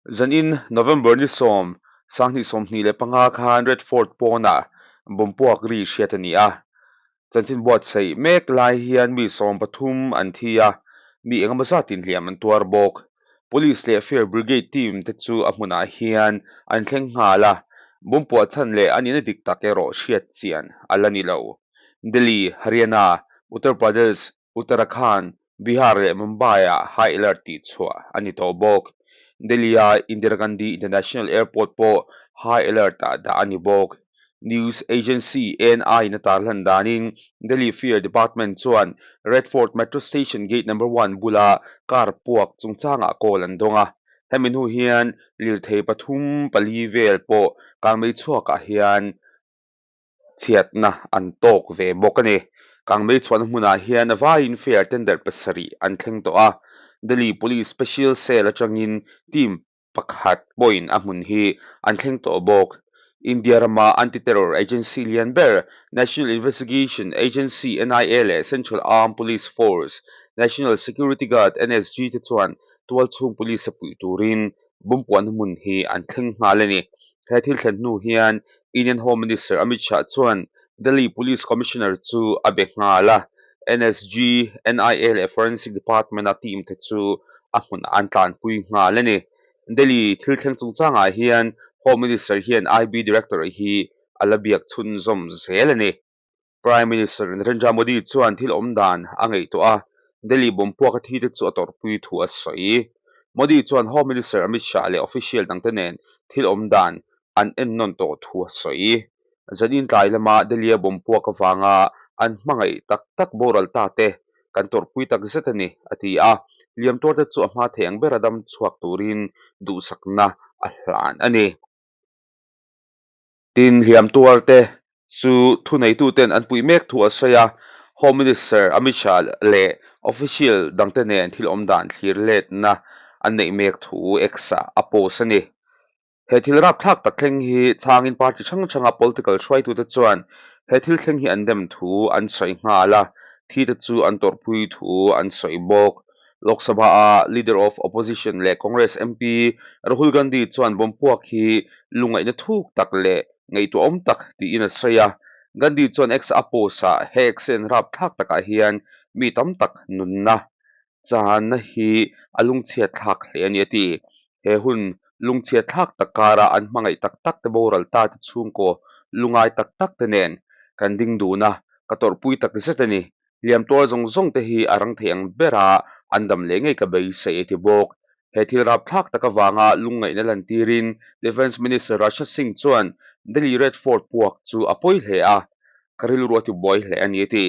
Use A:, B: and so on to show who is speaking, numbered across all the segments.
A: Zanin November ni 10, 2025 khan Red Fort pawnah bomb puak ri hriat a ni a. Chanchin buatsaih mek lai hian mi 13 an thi a, mi engemaw zatin hliam an tuar bawk. Police leh Fire Brigade team te chu a hmunah hian an thleng nghal a, bomb puah chhan leh a nihna dik tak erawh hriat chian a la ni lo. Delhi, Haryana, Uttar Pradesh, Uttarakhand, Bihar leh Mumbai-ah high alert tih chhuah a ni tawh bawk. Delhi-a Indira Gandhi International Airport pawh high alert-ah dah a ni bawk. News agency ANI-in a tarlan danin Delhi Fire Department chuan Red Fort Metro Station Gate Number One bula car puak chungchangah call an dawng a. Hemi hnu hian lirthei pathum pali vel pawh kangmei chhuakah hian chhiatna an tawk ve bawk a ni. Kangmei chhuahna hmunah hian a vaiin fare tender 7 an thleng tawh a. Delhi Police Special Cell atangin team pakhat pawhin a hmun hi an thleng tawh bawk. India rama anti-terror agency lian ber National Investigation Agency NIA leh Central Armed Police Force National Security Guard NSG te chuan tualchhung police a puih turin bomb puahna hmun hi an thleng nghal a ni. He thil thlen hnu hian Indian Home Minister Amit Shah chuan Delhi Police Commissioner chu a be nghal a, NSG, NIA leh Forensic Department-a team te chu a hmunah an tlanpui nghal a ni. Delhi thil thleng chungchangah hian Home Minister hian IB Director hi a la biak chhunzawm zel a ni. Prime Minister Narendra Modi chuan thil awm dan a ngaihtuah a, Delhi bomb puak a thi te chu a tawrhpui thu a sawi. Modi chuan Home Minister Amit Shah leh official dangte nen thil awm dan an ennawn tawh thu a sawi. Zanin tlai lama Delhi-a bomb puak avanga an hmangaih tak tak boral ta te kan tawrhpui tak zet a ni, a ti a. Hliam tuarte chu a hma thei ang bera dam chhuak turin duhsakna a hlan a ni. Tin, hliam tuarte chu thuneituten an puih mek thu a sawi a, Home Minister Amit Shah leh official dangte nen thil awm dan thlir letna an neih mek thu X-ah a post a ni. He thil rapthlak tak thleng hi chhangin party hrang hranga political hruaitute chuan he thil thleng hi an dem thu an sawi nghal a, thite chu an tawrhpui thu an sawi bawk. Lok Sabha-a Leader of Opposition leh Congress MP Rahul Gandhi chuan bomb puak hi lungngaihna thuk tak leh ngaihtuahawm tak tiin a sawi a. Gandhi chuan X a post-ah he accident rapthlak takah hian mi tam tak nunna channa hi a lungchhiat thlak hle a ni a ti. He hun lungchhiat thlak tak kara an hmangaih tak tak te boral ta te chhungkaw lungai tak tak te nen kan ding dun a, ka tawrhpui tak zet a ni. Hliam tuar zawng zawng te hi a rang thei ang bera an dam leh ngei ka beisei a ti bawk. He thil rapthlak tak avanga lungngaihna lantirin Defence Minister Rajnath Singh chuan Delhi Red Fort puak chu a pawi hle a, ka rilru a tibuai hle a ni a ti.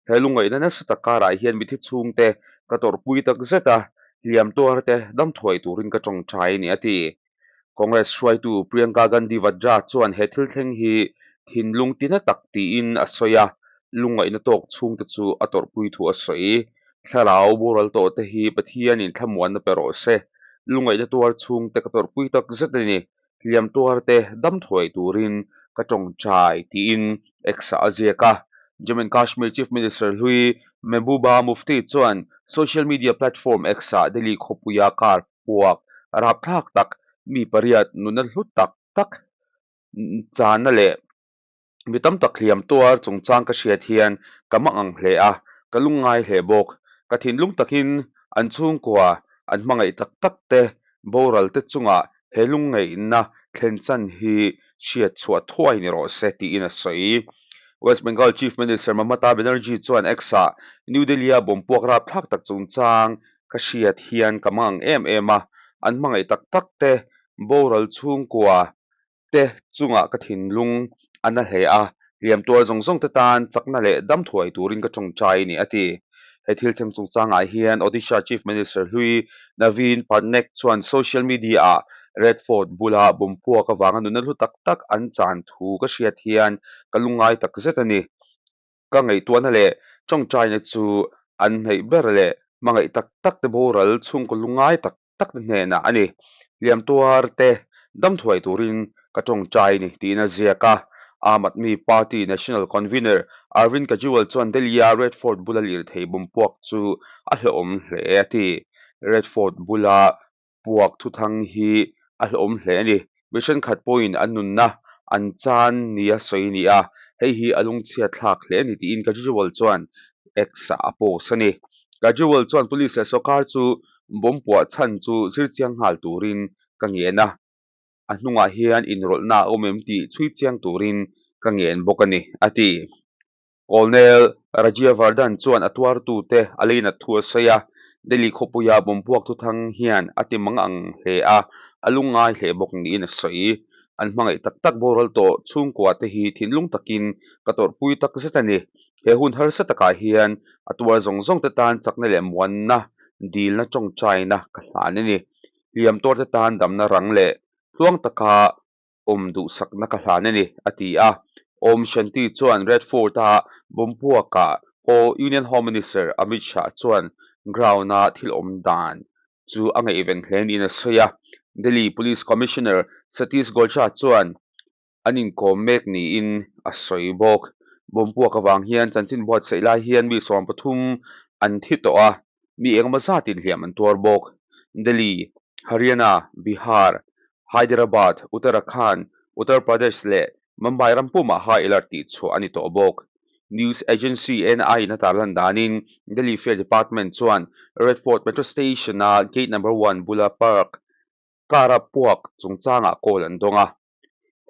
A: He lungngaihna nasa tak karah hian mithi chhungte ka tawrhpui tak zet a, hliam tuar te dam thuai turin ka tawngtai a ni a ti. Congress hruaitu Priyanka Gandhi Vadra chuan he thil thleng hi thinlung tina tak tiin a sawi a, lungngaihna tawk chhungte chu a tawrhpui thu a sawi. Thlarau boral tawh te hi Pathianin thlamuanna pe rawh se. Lungngaihna tuar chhungte ka tawrhpui tak zet a ni. Hliam tuar te dam thuai turin ka tawngtai tiin X-ah a ziak a. Jammu and Kashmir Chief Minister hlui Mehbooba Mufti chuan social media platform X-ah Delhi khawpuia car puak rapthlak tak mi pariat nuna hlu tak tak chana leh mi tam tak hliam tuar chungchang ka hriat hian ka mang ang hle a, ka lungngai hle bawk. Ka thinlung takin an chhungkua an hmangaih tak tak te boral te chungah he lungngaihna thlen chan hi hriat chhuah thuai ni rawh se tiin a sawi. West Bengal Chief Minister Mamata Banerjee chuan X-ah New Delhi-a bomb puak rapthlak tak chungchang ka hriat hian ka mang ang em em a, an hmangaih tak tak te boral chhungkua te chungah ka thinlung a na hle a, hliam tuar zawng zawng te tan chakna leh dam thuai turin ka tawngtai a ni, a ti. He thil thleng chungchangah hian Odisha Chief Minister hlui Naveen Patnaik chuan social media-ah Red Fort bula bomb puak avanga nuna hlu tak tak an chan thu ka hriat hian ka lungngai tak zet a ni. Ka ngaihtuahna leh tawngtaina chu an hnaih ber leh hmangaih tak tak te boral chhungkaw lungngai tak tak te hnenah a ni. Hliam tuar te dam thuai turin ka tawngtai ni tiin a ziak a. Aam Aadmi Party National Convener Arvind Kejriwal chuan Delhi-a Red Fort bula lirthei bawm puak chu a hlauhawm hle a ti. Red Fort bula puak thuthang hi a hlauhawm hle a ni. Mi thenkhat pawhin an nunna an chan nia sawi a ni a, hei hi a lungchhiat thlak hle a ni tiin Kejriwal chuan X-ah a post a ni. Kejriwal chuan police leh sawrkar chu bomb puah chhan chu zir chiang nghal turin ka ngen a, a hnungah hian inrawlhna a awm em tih chhui chiang turin ka ngen bawk a ni, a ti. Colonel Rajyavardhan chuan a tuartute a leinat thu a sawi a, Delhi khawpuia bomb-puak thuthang hian a ti mang ang hle a, a lungngai hle bawk niin a sawi. An hmangaih tak tak boral tawh chhungkua te hi thinlung takin ka tawrhpui tak zet a ni. He hun harsa takah hian a tuar zawng zawng te tan chakna leh muanna, dilna tawngtaina ka hlan a ni. Hliam tuarte tan damna rang leh tluang taka awm duhsakna ka hlan a ni, a ti a. Om Shanti chuan Red Fort-a bomb puakah haw Union Home Minister Amit Shah chuan ground-a thil awm dan chu a ngaihven hle niin a sawi a. Delhi Police Commissioner Satish Golcha chuan an inkawm mek niin a sawi bawk. Bomb puak avang hian chanchin buatsaih lai hian mi 13 an thi tawh a, mi engemaw zatin hliam an tuar bawk. Delhi, Haryana, Bihar, Hyderabad, Uttarakhand, Uttar Pradesh leh Mumbai ram pumah high alert tih chhuah a ni tawh bawk. News agency ANI in a tarlan danin Delhi Fare Department chuan Red Fort Metro Station-a Gate Number One bula park car-a puak chungchangah call an dawng a.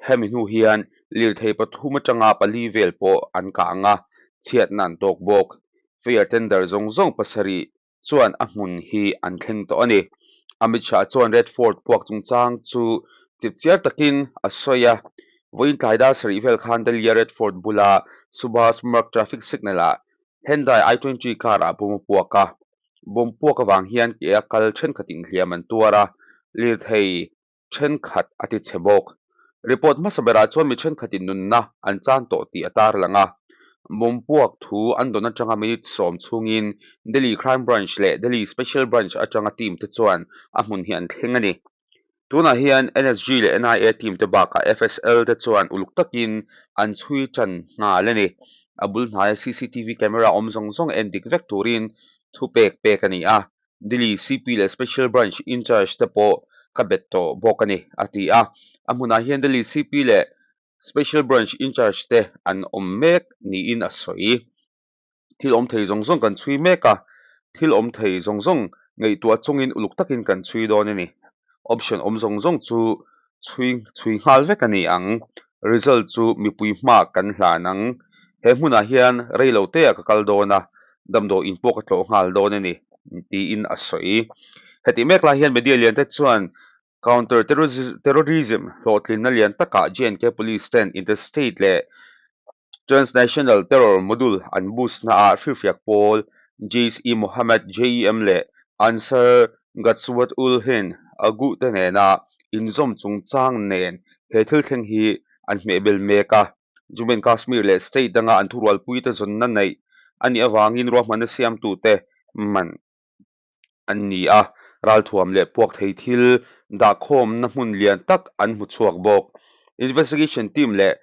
A: Hemi hnu hian lirthei pathum atanga pali vel pawh an kang a, chhiatna an tawk bawk. Fare tender zawng zawng pasarih chuan a hmun hi an thleng tawh a ni. Amit Shah chuan Red Fort puak chungchang chu chipchiar takin a sawi a. Vawiin tlai dar sarih vel khan Delhi-a Red Fort bula Subhash Marg traffic signal-ah Hyundai i20 car-ah bum a puak a. Bum puak avang hian ke a kal thenkhatin hliam an tuar a, lirthei thenkhat a ti chhe bawk. Report hmasa berah chuan mi thenkhatin nunna an chan tawh tih a tarlang a. Bomb puak thu an dawn atanga minute sawm chhungin Delhi Crime Branch leh Delhi Special Branch atanga team te chuan a hmun hi an thleng a ni. Tunah hian NSG leh NIA team te bakah FSL te chuan uluk takin an chhui tan nghal a ni. A bul hnaia cctv camera awm zawng zawng en dik vek turin thupek pek a ni a. Delhi CP leh Special Branch in-charge te pawh ka bet tawh bawk a ni, a ti a. A hmunah hian Delhi CP leh Special Branch in-charge te an awm mek niin a sawi. Thil awm thei zawng zawng kan chhui mek a, thil awm thei zawng zawng ngaihtuah chungin uluk takin kan chhui dawn a ni. Option awm zawng zawng chu chhui chhui nghal vek a ni ang. Result chu mipui hma kan hlan ang. He hmunah hian rei lo teah ka kal dawn a, damdawi in pawh ka tlawh nghal dawn a ni, tiin a sawi. Hetih mek lai hian media lian te chuan Counter Terrorism hlawhtlinna lian takah J&K Police ten Interstate leh Transnational Terror Module an boost naah hrilhfiak pawl Jaish-e-Mohammed, JEM, leh Ansar Ghazwat-ul-Hind, AGU, te nena inzawm chungchang nen he thil thleng hi an hmehbel mek a. Jammu and Kashmir leh state danga an thurualpuite zawnna neih a nih avangin ruahmanna siamtute man an ni a, ralthuam leh puak thei thil dahkhawmna hmun lian tak an hmu chhuak bawk. Investigation team leh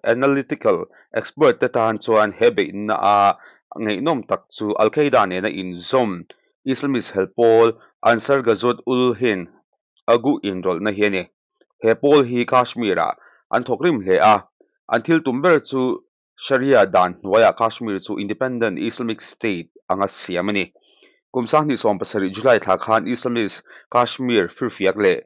A: analytical expert te tan chuan he beihna a ngaihnawm tak chu Al-Qaeda nena inzawm Islamist hel pawl Ansar Ghazwat ul Hind agu inrawlhna hi a ni. He pawl hi Kashmir-ah an thawkrim hle a, an thil tum ber chu Sharia dan hnuaiah Kashmir chu independent Islamic state anga siam a ni. Kum 2017 July thla khan Islamist Kashmir firfiak leh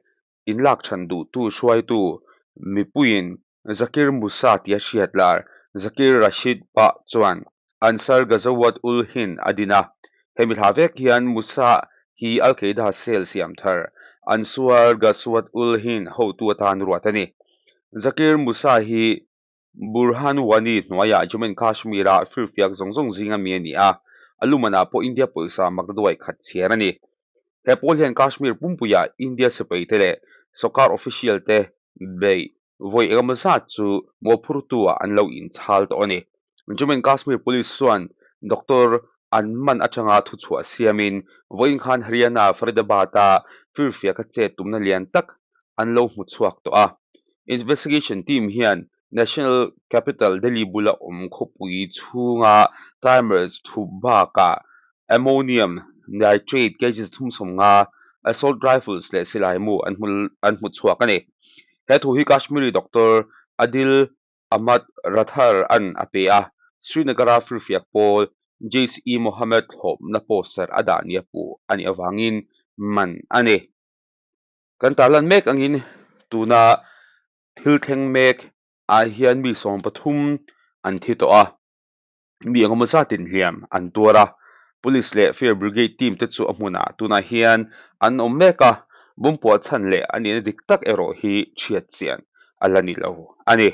A: inlak chhan duhtu hruaitu mipuiin Zakir Musa tia hriat lar Zakir Rashid Bah chuan Ansar Ghazawat ul Hind a din a. Hemi thla vek hian Musa hi Al Qaeda cell siam thar Ansar Ghazwat ul Hind hotu atan ruat a ni. Zakir Musa hi Burhan Wani hnuaiah Jammu and Kashmir-a firfiak zawng zawng zinga mi a ni a, a lumanah pawh India pawisa makduai khat chhiar a ni. He pawl hian Kashmir pumpuiah India sipaite leh sawrkar official te beih vawi engemaw zat chu mawhphurtu-ah an lo inchhal tawh a ni. Jammu and Kashmir Police chuan doctor an man atanga thuchhuah siamin vawiin khan Haryana Faridabad-a firfiaka chet tumna lian tak an lo hmu chhuak tawh a. Investigation team hian National Capital Delhi bula awm khawpui chhunga timers thup bakah ammonium nitrate kg 350 Assault rifles leh silai mu an hmu an hmu chhuak a ni. He thu hi Kashmiri Doctor Adil Ahmad Rathar an a pe a, Srinagar-a firfiak pawl Jaish-e-Mohammed thlawpna poster a dah nia puh a nih avangin man a ni. Kan tarlan mek angin tuna thil thleng mek ah hian mi 13 an thi tawh a, mi engemaw zatin hliam an tuar a, Police leh Fire Brigade team te chu a hmunah tunah hian an awm mek a, bomb puah chhan leh a nihna dik tak erawh hi chhiat chian a la ni lo a ni.